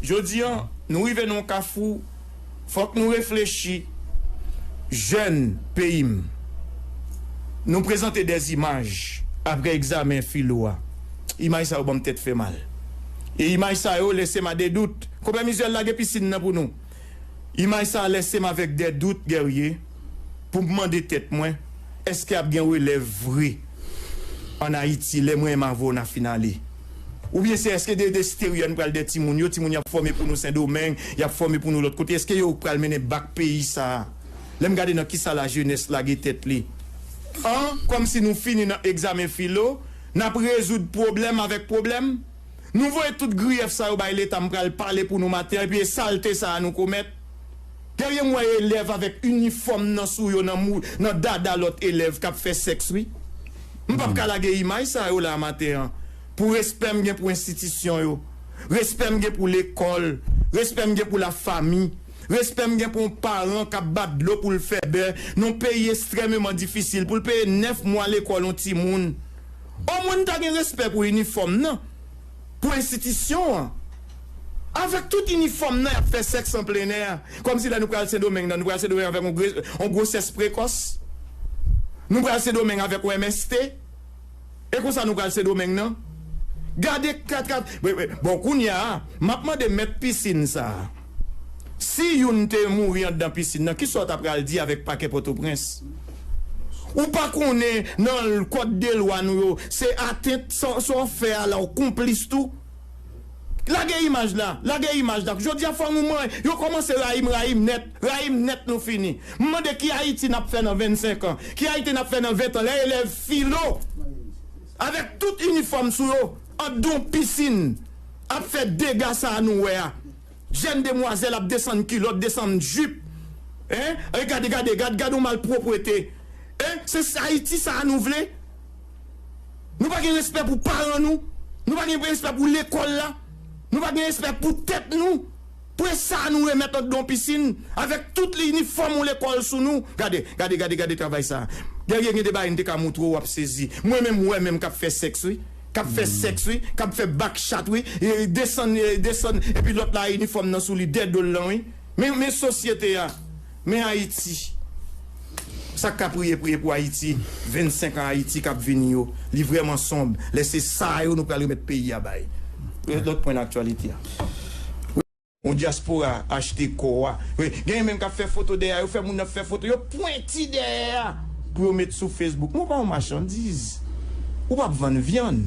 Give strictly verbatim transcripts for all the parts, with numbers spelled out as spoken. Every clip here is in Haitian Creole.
Jodi an, nou rive nan yon kafou, fòk nou reflechi, jèn peyi m. Nou prezante dè imaj apre egzamen filo a. Imaj sa yo ban m tèt fè mal. E imaj sa yo lese m a de dout. Konpè Mizyèl lage pisin nan pou nou. Imaj sa lese m avèk dè dout, Guerrier, pou m mande tèt mwen, èske ap gen relèv vre ann Ayiti lè mwen menm avè w n a fin ale? Oubyen se èske de, de steryo a n pral dè timoun yo, timoun y ap fòme pou nou Sendomeng, y ap fòme pou nou lòt kote, èske yo pral mennen bak peyi sa a? Lè m gade nan kisa lajenès lage tèt li. An, kòmsi nou fini nan egzamen filo, n ap rezoud pwoblèm avèk pwoblèm. Nou voye tout griyèf sa yo bay Leta, m pral pale pou nou maten an, epi e salte sa a nou komèt. Guerrier, m wè elèv avèk inifòm nan sou yo, nan mou, nan dada lòt elèv k ap fè sèks, wi. M p ap ka lage imaj sa yo la maten an. Pou respè m gen pou enstitisyon yo, respè m gen pou lekòl, respè m gen pou lafanmi, respè m gen pou yon paran k ap bat dlo pou l fè bè nan yon peyi ekstrèmeman difisil, pou l peye nèf mwa lekòl yon timoun. Omwen n ta gen respè pou inifòm nan, pou enstitisyon an. Avèk tout inifòm nan, y ap fè sèks an plenè a. Kòmsi lè nou pral Sendomeng nan, nou pral Sendomeng avèk yon gre-, yon gwosès prekòs. Nou pral Sendomeng avèk yon M S T. E konsa nou pral Sendomeng nan. Gade kat, kat. Bon, kounye a, m ap mande mèt pisin sa a. Si youn te mouri anndan pisin nan, kisa w ta pral di avèk pakè Pòtoprens? Ou pa konnen nan kòd de lwa nou yo, se atent sa, sa w fè a la, w konplis tou? Lage imaj la, lage imaj la. Jodi a fò nou manyen, yo kòmanse rayi m, rayi m nèt, rayi m nèt nou fini. M mande ki Ayiti n ap fè nan vennsenk an, ki Ayiti n ap fè nan ven an, lè elèv filo, avèk tout inifòm sou yo, anndan yon pisin, ap fè dega sa a nou wè a. Jèn demwazèl ap desann kilòt, desann jip. Hein? E gade, gade, gade, gade yon malpwopwete. Hein? Se Ayiti sa a nou vle? Nou pa gen respè pou paran nou. Nou pa gen respè pou lekòl la. Nou pa gen respè pou tèt nou. Pou e sa a nou remèt anndan yon pisin avèk tout inifòm yon lekòl sou nou. Gade, gade, gade, gade travay sa a. Guerrier, gen de bagay m te ka moutre w, w ap sezi. Mwen menm, mwen menm k ap fè sèks, wi. K ap fè sèks, wi, k ap fè bak chat, wi, e desann, e desann, epi lòt la inifòm nan sou li, dè do l lan, wi. Men, men sosyete a, men Ayiti. Sa k ka priye, priye pou Ayiti, vennsenk an Ayiti k ap vini yo, li vrèman sonb. Lè se sa yo nou pral remèt peyi a bay. Lòt pwen nan aktyalite a. Yon dyaspora achte kò a. Wi, genyen menm k ap fè foto dèyè, yo fè moun nan fè foto, yo pwenti dèyè a pou yo met sou Facebook. Men w pa yon machandiz. Ou p ap vann vyann.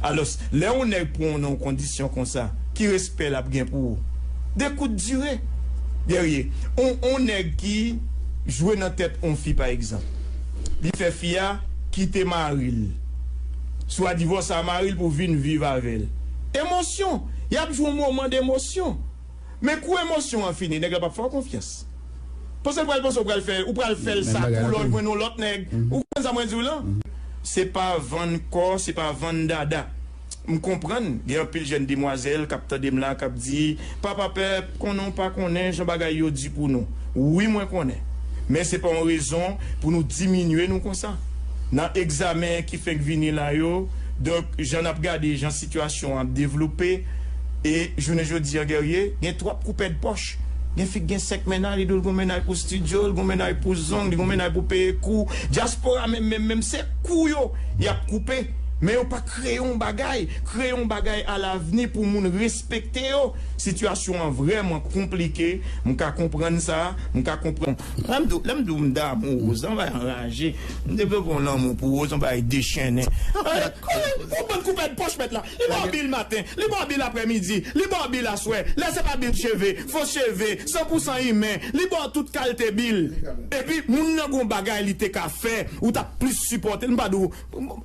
Alòs, lè yon nèg pran w nan yon kondisyon konsa, ki respè l ap gen pou ou? De kout dire. Guerrier, yon, yon nèg ki jwe nan tèt yon fi, pa egzanp. Li fè fi a kite mari l, swa divòse a mari l pou vin viv avè l. Emosyon. Y ap jwe yon moman de emosyon. Men kou emosyon an fini, nèg la p ap fè w konfyans. Paske l pral panse w pral fè, ou pral fè l sa tou lè w jwenn yon lòt nèg. Ou konprann sa mwen di w lan? Se pa vann kò, se pa vann dada. M konprann, gen anpil jèn demwazèl k ap tande m la, k ap di, "Papa Pèp, konnen w pa konnen jan bagay yo di pou nou." Wi, mwen konnen. Men se pa yon rezon pou nou diminye nou konsa. Nan egzamen ki fenk vini la yo, donk, jan n ap gade, jan sitiyasyon an ap devlope, e jounen jodi a, Guerrier, gen twòp koupèd pòch. Gen fi k gen senk mennaj, li di w l gon mennaj pou estidyo, l gon mennaj pou zong, li gon mennaj pou peye kou. Dyaspora menm, menm, menm, se kou yo y ap koupe. Men yo pa kreye yon bagay, kreye yon bagay alavni pou moun respekte yo. Sitiyasyon an vrèman konplike, m ka konprann sa, m ka konprann. Lè m di w, lè m di w m damou Rose, yon bagay anraje. M devlope yon lanmou pou Rose, yon bagay dechennen. Yon bann koupèd pòch mèt la. Li ba w bil maten, li ba w bil aprèmidi, li ba w bil aswè. Lè se pa bil cheve, fo cheve, san pou san imen, li ba w tout kalte bil. Epi, moun nan gon bagay li te ka fè, ou t ap plis sipòte l. M pa di w,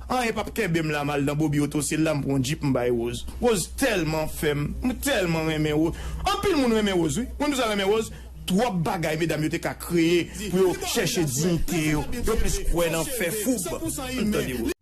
anyen p ap kenbe m la, m al nan Bobby Auto, se la m pran yon Jeep, m bay Rose. Rose tèlman fè m, m tèlman renmen Rose. Anpil moun renmen Rose, wi. Moun sa renmen Rose. Twòp bagay medam yo te ka kreye pou yo chèche diyite yo. Yo plis kwè nan fè foub. Ann tande Rose.